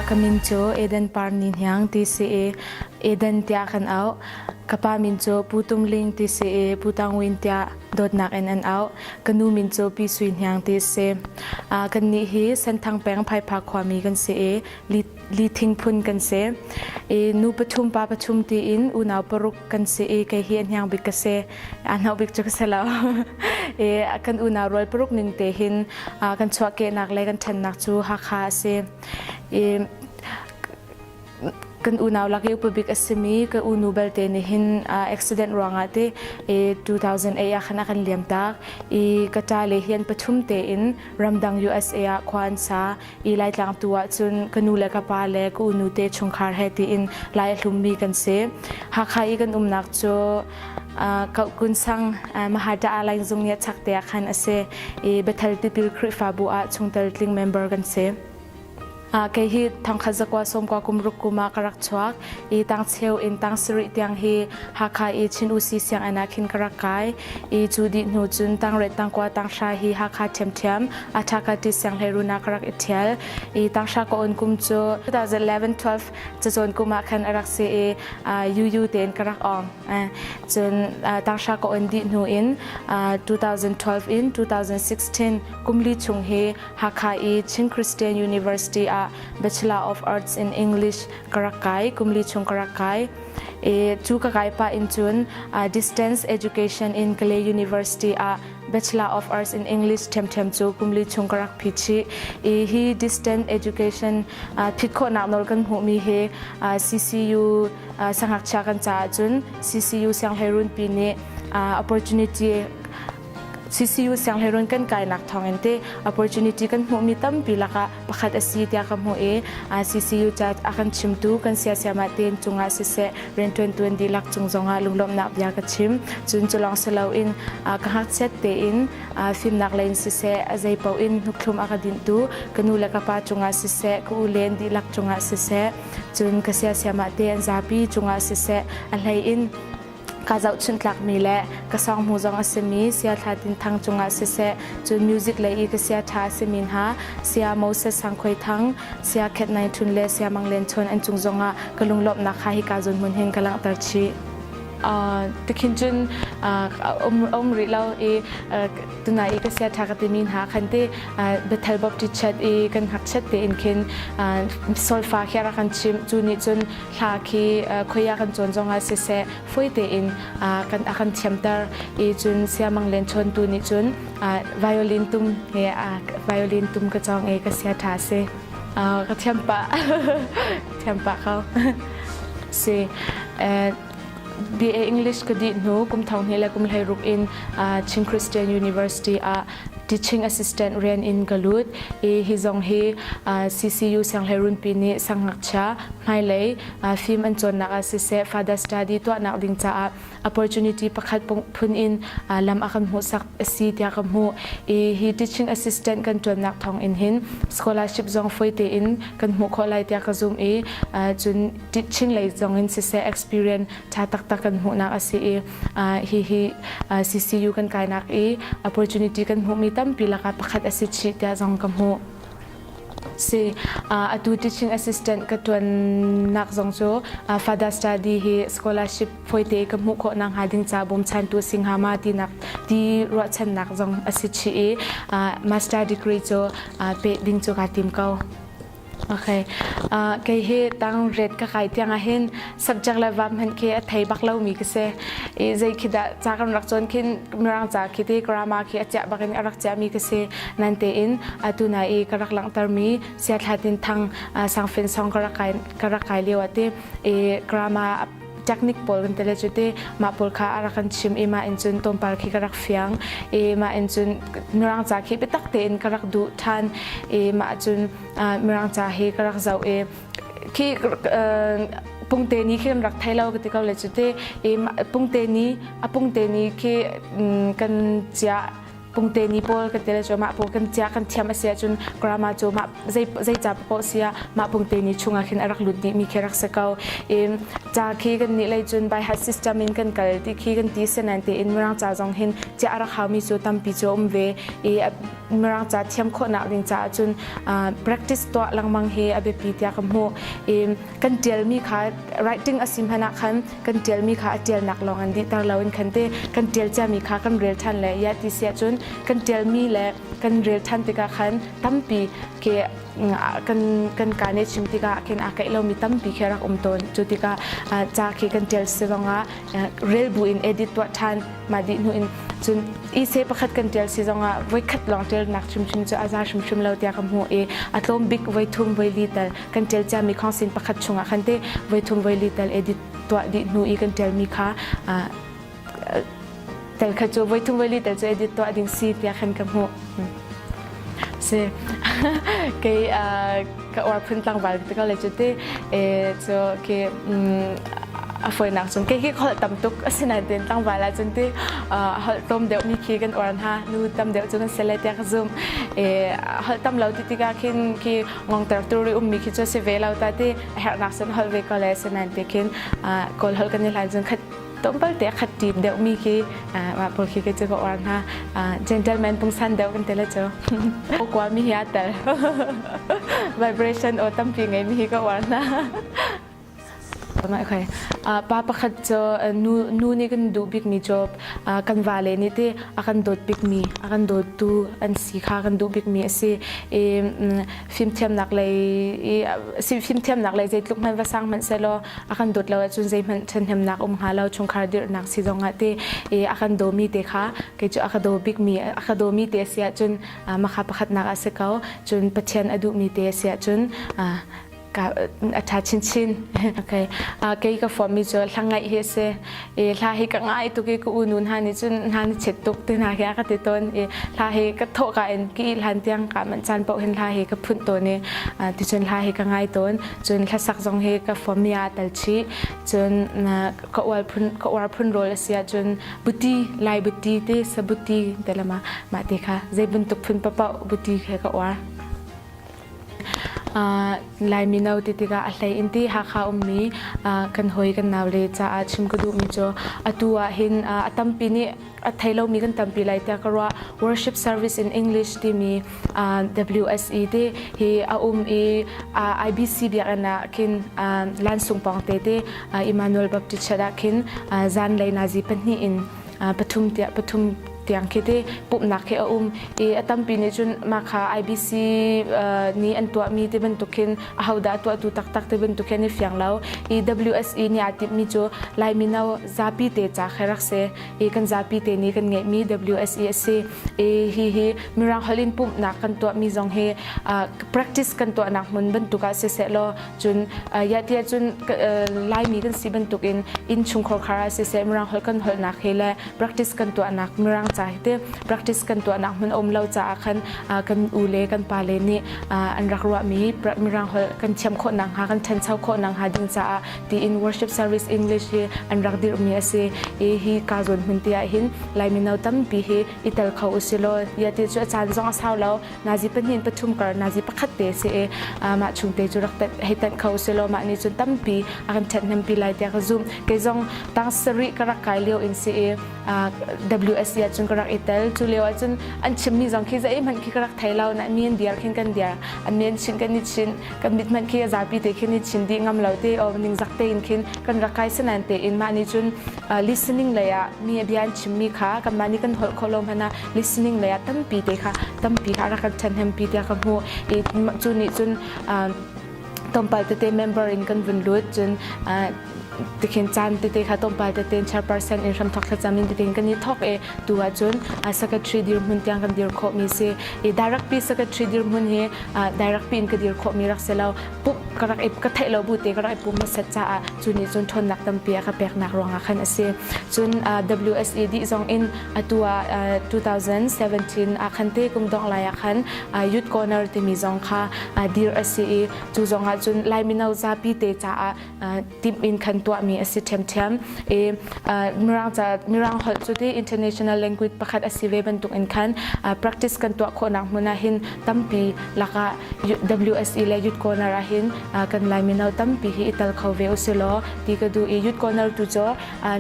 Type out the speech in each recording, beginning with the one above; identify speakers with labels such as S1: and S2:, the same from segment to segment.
S1: Ka min cu Eden Par Ni Hniang ti si i Eden tiah kan auh. Ka pa min cu Pu Tum Ling ti si i Pu Tang Win tiah dawtnak in an auh. Ka nu min cu Pi Sui Hniang ti a si. Kannih hi Senthang peng Phaipha khuami kan si i li thing phun kan si. I nu pathum pa pathum tiin unau paruk kan si i kei hi a hniang bik ka si. A hno bik cu ka si lo. I kan unau rual paruk ning te hin kan chuahkehnak le kan ṭhannak cu Hakha a si. I kan unau lak i upa bik a simi ka unu belte nih hin accident ruangah te 2008 ah khan a kan liam tak i ka ṭa le hi an pathum tein ramdang USA ah khua an sa i Laitlang tu ah cun ka nu le ka pa le ka unu te chungkhar he tiin lai a hlummi kan si. Hakha i kan umnak cu Kun Sang Mahata Alain zung nih a chak te ah khan a si i Bethel Tipil Khrihfabu ah chungtel tling member kan si. Kei hi thongkhat zakua sawmkua kum ruk kum ah ka rak chuak i tangcheu in tang sarih tiang hi Hakha i Chin Usi sianginn ah khin ka rak kai i cu dih hnu cun tangriat tangkua tanghra hi Hakha ṭhiamṭhiam Athakati sianghleirun ah ka rak i ṭhial i tanghra ka on kum cu 2011-12 cacawn kum ah khan a rak si i UU tein ka rak awng. Cun tanghra ka on dih hnu in 2012 in 2016 kumli chung hi Hakha i Chin Christian University ah Bachelor of Arts in English ka rak kai, kumli chung ka rak kai. I cu ka kai pah in cun distance education in Kalay University ah Bachelor of Arts in English ṭhiamṭhiam cu kumli chung ka rak phi chih. I hi distance education phit khawhnak nawl kan hmuhmi hi CCU sangakchia kan caah cun CCU sianghleirunpi nih opportunity CCU sianghleirun kan kainak thawngin te opportunity kan hmuhmi tampi lakah pakhat a si tiah ka hmuh i CCU ca a kan chimtu kan siasiamah tein cungah siseh rianṭuantu an dihlak cung zongah lunglawmhnak bia ka chim. Cun cu lawng si loin ka ngakchiat tein fimnak lei in siseh a zei paoh in hnukhthlum a ka dinhtu ka nu le ka pa cungah siseh ka u le an dihlak cungah siseh cun ka siasiamah te an zapi cungah siseh a hlei in Ka zohchunh tlakmi le ka sawnghmu zong a simi Sia Thla Tin Thang cungah siseh, cun music lei i ka sia ṭha a simi hna Sia Moses Sang Khuai Thang, Sia Khet Nai Htun le Sia Mang Len Chawn an cung zongah ka lunglawmhnak kha hika zawn hmun hin ka langhter chih. Tikhin cun um rih lo i tunai i ka sia ṭha ka timi hna khan te Bethel Baptist Church i kan ngakchiat tein khin solfa khi a rak kan chimh. Cu nih cun hla khi khoi ah kan cawn zongah siseh fawi tein kan a kan thiamter i cun siamang len chawntu nih cun violin tum he violin tum ka cawng i ka sia ṭha si ka thiam pah thiam pah ko si BA English ka dih hnu kum thong hnih le kum 16 in Chin Christian University ah teaching assistant rian in ka lut i hi zong hi CCU sianghleirunpi nih sangngakchia hmailei fim an cawnnak ah siseh further study tuahnak ding caah opportunity pakhat phun in lam a kan hmuhsak a si tiah ka hmuh i hi teaching assistant kan ṭuannak thawng in hin scholarship zong fawi tein kan hmuh khawh lai tiah ka zum i cun teaching lei zong in siseh experience ṭha taktak kan hmuhnak a si i hihi CCU kan kainak i opportunity kan hmuhmi tampi lakah pakhat a si chih tiah zong ka hmuh. Si atu teaching assistant ka ṭuannak zong cu further study hi scholarship fawite ka hmuh khawh nakhnga ding ca bawmchantu si hnga ma tinak ti ruahchannak zong a si chih i master degree cu peh ding cu kaa tim ko. Okay. Uh, kei hi tang ret ka kai tiang ah hin subject le vam hmanh khi a thei bak lomi ka si. I zei khi dah ca kan rak cawn khin mirang ca khi ti grammar khi a chiah bak in a rak chiahmi ka si. Nan tein atu na i ka rak langhtermi sia thla tin thang sangfen song ka rak kai ka rak kai lio ati i grammar technique pawl kan tele cu ti mah pawl kha a rak kan chim i mah in cun tlawmpal khi ka rak fiang i mah in cun mirang ca khi biatak tein ka rak duh ṭhan i mah cun mirang ca hi ka rak zoh i khi pungte ni khi kan rak thei lo ka ti ko le cu ti i pungte ni a pungte ni khi kan chiah. Pungte ni pawl kan ti le cu mah pawl kan cia kan thiam a si ahcun grammar cu mah zei zei ca paoh si ah mah pungte ni chungah khin a rak lut dih mi khi rak si ko. I ca khi kan nih lei cun by heart system in kan kal ti khi kan ti senain tein mirang ca zong hin cia a rak hau mi cu tampi cu a um ve i mirang ca thiam khawhnak ding caah cun practice tuah lengmang hi a biapi tiah ka hmuh. I kan ṭialmi kha writing a si hmanh ah khan kan ṭialmi kha a ṭialnak lawng an dihter lo in khan te kan ṭial ciami kha kan rel ṭhan le ya ti si ahcun kan ṭialmi le kan rel ṭhan tikah khan tampi ke kan kan ka nih chim tikah khin aa keih lomi tampi khi rak um tawn. Cu tikah ca khi kan ṭial si zongah rel bu in edit tuah ṭhan mah dih hnu in cun ise pakhat kan ṭial si zongah voikhat lawng ṭialnak hrimhrim cu a za hrimhrim lo tiah ka hmuh i a tlawm bik voi thum voi li tal kan ṭial ciami khawngsin pakhat chungah khan te voi thum voi li tal edit tuah dih hnu i kan ṭialmi kha tel kha cu voi thum voi li tal cu edit tuah ding si tiah khan ka hmuh. Si kei ka uar phun tlangval te ko le cu ti cu khi a fawinak cun kei khi holh tam tuk asinain tin tlangval ah cun ti holh tlawm deuh mi khi kan uar hna nu tam deuh cu kan si lai tiah ka zumh holh tam lo ti tikah khin khi ngongter tur i ummi khi cu si ve lo ta ti a herhnak cun holh ve ko le asinain ti khin kawl holh kan i hlan cun khat tlawmpal te khat ṭip deuhmi khi mah pawl khi kei cu ka uar hna. Gentleman pungsan deuh kan ti le cu. Kua mi hi aa tel. Vibration aw tampi ngeimi hi ka uar hna. Pa pakhat cu nu nu nih kan duh bikmi cu kan vale nih ti a kan dawt bikmi a kan dawttu an si kha kan duh bikmi a si. I fimthiamnak lei i fimthiamnak lei zeitluk hmanh va sang hmanh sehlaw a kan dawt lo ahcun zeihmanh ṭhahnemnak um hnga lo chungkhar dirhnak si zongah te i a kan dawmi te kha kei cu a ka daw bikmi a ka dawmi te a si ahcun makha pakhatnak a si ko. Cun Pathian a duhmi te a si ahcun a ṭha chinchin. Okay. Kei ka formi cu hla ngaih hi a si. I hla hi ka ngai tuk i ka unu hna nih cun hna ni chet tuk ti hna khi a ka ti tawn i hla hi ka thawh ka in ki hlan tiang ka manh caan paoh hin hla hi ka phunh tawn i ticun hla hi ka ngai tawn. Cun hlasak zong hi ka formi ah tel chih. Cun ka uar phun ka uar phun rawl a si ahcun buti lai buti te sabuti te le mah mah te kha zei bantuk phun paoh buti kha ka uar. Lai mino ti tikah a hlei in ti Hakha ummi kan hawi kan naule caah chim ka duhmi cu atu ah hin a tampi nih a thei lomi kan tampi lai tiah ka ruah. Worship Service in English timi WSE te hi a um i IBC biakinn ah khin lansung pawng te te Emmanuel Baptist Church ah khin zanlei nazi pahnih in pathum tiah pathum tiang khi te pumhnak khi a um i a tampi nih cun mah kha IBC nih an tuahmi ti bantuk khin ahodah a tuahtu taktak ti bantuk khi an i fiang lo i WSE nih aa timhmi cu Lai mino zapi te ca khi rak si i kan zapi te nih kan ngeihmi WSE a si i hi hi mirang holh in pumhnak kan tuahmi zong hi practice kan tuahnak hmun bantuk ah siseh law cun ya tiah cun Laimi kan si bantuk in inn chungkhar khar ah siseh mirang holh kan holhnak he le practice kan tuahnak mirang ca hi te practice kan tuahnak hmun a um lo caah khan kan u le kan pa le nih an rak ruahmi mirang holh kan thiam khawh nakhnga kan ṭhancho khawh nakhnga ding caah tiin worship service English hi an rak dirhmi a si i hi ka zawn hmun te ah hin Lai mino tampi hi i tel kho usilaw ya ti cu a caan zong a sau lo nazi pahnih pathum kar nazi pakhat te si i mah chung te cu rak hei tanh kho usilaw mah nih cun tampi a kan ṭhathnempi lai tiah ka zumh. Kei zong tang sarih ka rak kai lio in si i WSC ah cun ka rak i tel. Cu lio ah cun an chimmi zong khi zeihmanh khi ka rak thei lo. Na mi an diar khin kan diar, an mi an chin kan i chin, kan mit hmanh khi a zapi te khin i chin dih ngam lo te o ningzak tein khin kan rak kai sanan tein mah nih cun listening lei ah mi bia an chimmi kha kanmah nih kan holh khawh lo hmanh ah listening lei ah tampi te kha tampi kha rak kan ṭhahnempi tiah ka hmuh. I cu nih cun tlawmpal tete member in kan vun lut cun tikhin caan tete kha tlawmpal tete chairperson in hramthok thlacam in tete kan i thok i tu ahcun secretary dirhmun tiang kan dir khawhmi si i direct pi secretary dirhmun hi direct pi in ka dir khawhmi rak si lo pup ka rak i ka theih lo bu te ka rak i pum hmasat caah cu nih cun ṭhawnnak tampi a ka peknak ruangah khan a si cun WSE dih zong in atu ah 2017 ah khan te kum dongh lai ah khan Youth Corner timi zong kha dir a si i cu zong ah cun Lai mino zapi te caah timh in khan. tuahmi a si ṭhiamṭhiam. I Mirang ca Mirang holh cu ti international language pakhat a si ve bantuk in khan practice kan tuah khawhnak hmun ah hin tampi lakah WSE le Youth Corner ah hin kan Lai mino tampi hi i tel kho ve usilaw ti ka duh i Youth Corner tu cu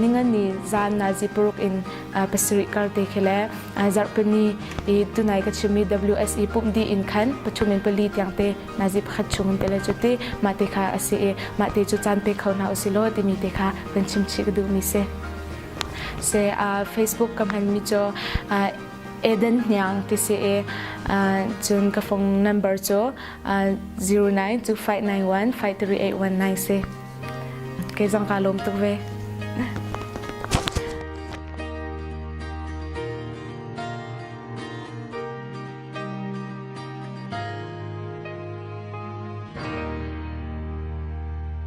S1: ningani zan nazi paruk in pasarih kar te khi le zarhpini i tunai ka chimmi WSE pumh dih in khan pathum in pali tiang te nazi pakhat chung in te le cu ti mah te kha a si i mah te cu caan pe kho hna usilaw timi te kha kan chim chih ka duhmi si. Se Facebook ka hmanmi cu Eden Hniang ti si i cun ka phone number cu 092591 53819 si. Kei zong kaa lawm tuk ve.